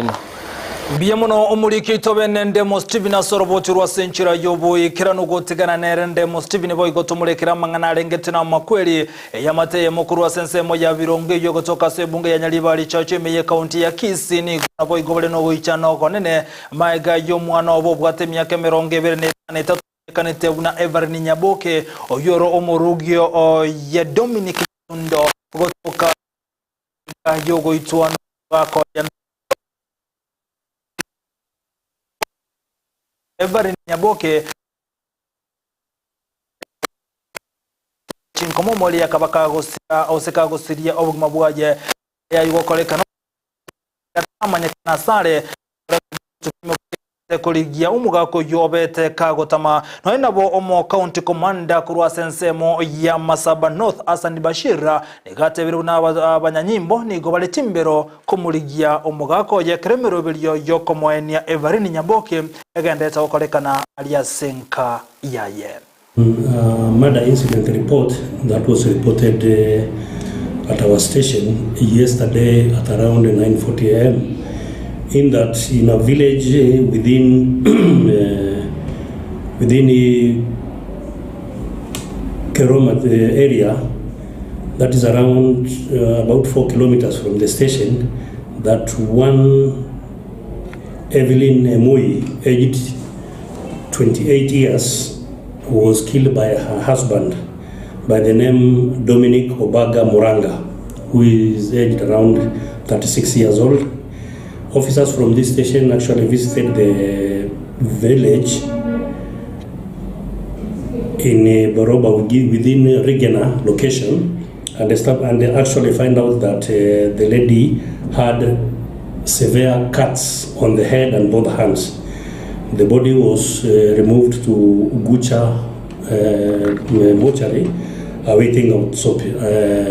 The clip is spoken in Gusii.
Mbuya mono omoriki oito bene Ndemo Stephen ase oroboti rwa ase enchera y'oboikeranu gotigana nere Ndemo Stephen boigo tomorekere amang'ana arengete na amakweri eyamate eyemo korwa ase ensemo ya Birongo eyio egotoka ase ebunge ya Nyaribari Church ime y'ekaunti ya Kisii nigo naboigo bare nogoichana okonene maega y'omwana obo obwate emiaka 25 omanyekanete buna Everine Nyaboke oyio ore omorugio oye Dominic Nyundo gotoka y'ogoitwa n'omogaka oye Everine Nyaboke chinkomo akaba kagosira ose kagosiria obogima bwaye yayigokorekana amanyekana asare korigia omogaka oyio obete kagotama noe nabo omo county commander korwa ase ensemo ya Masaba North Hassan Bashir nigo atebire buna abanyanyimbo nigo bare chimbero komorigia omogaka oye ekero emeroberio yokomoenia Everine Nyaboke egenderete gokorekana aria ase enka yaye. Murder incident report that was reported at our station yesterday at around 9:40 am in that in a village within Keroma area that is around about 4 kilometers from the station that one Evelyn Emui, aged 28 years, was killed by her husband by the name Dominic Obaga Muranga, who is aged around 36 years old. Officers from this station actually visited the village in Boroba within Rigena location and they, stop, and they actually find out that the lady had severe cuts on the head and both hands. The body was removed to Ugucha mortuary, awaiting autopsy.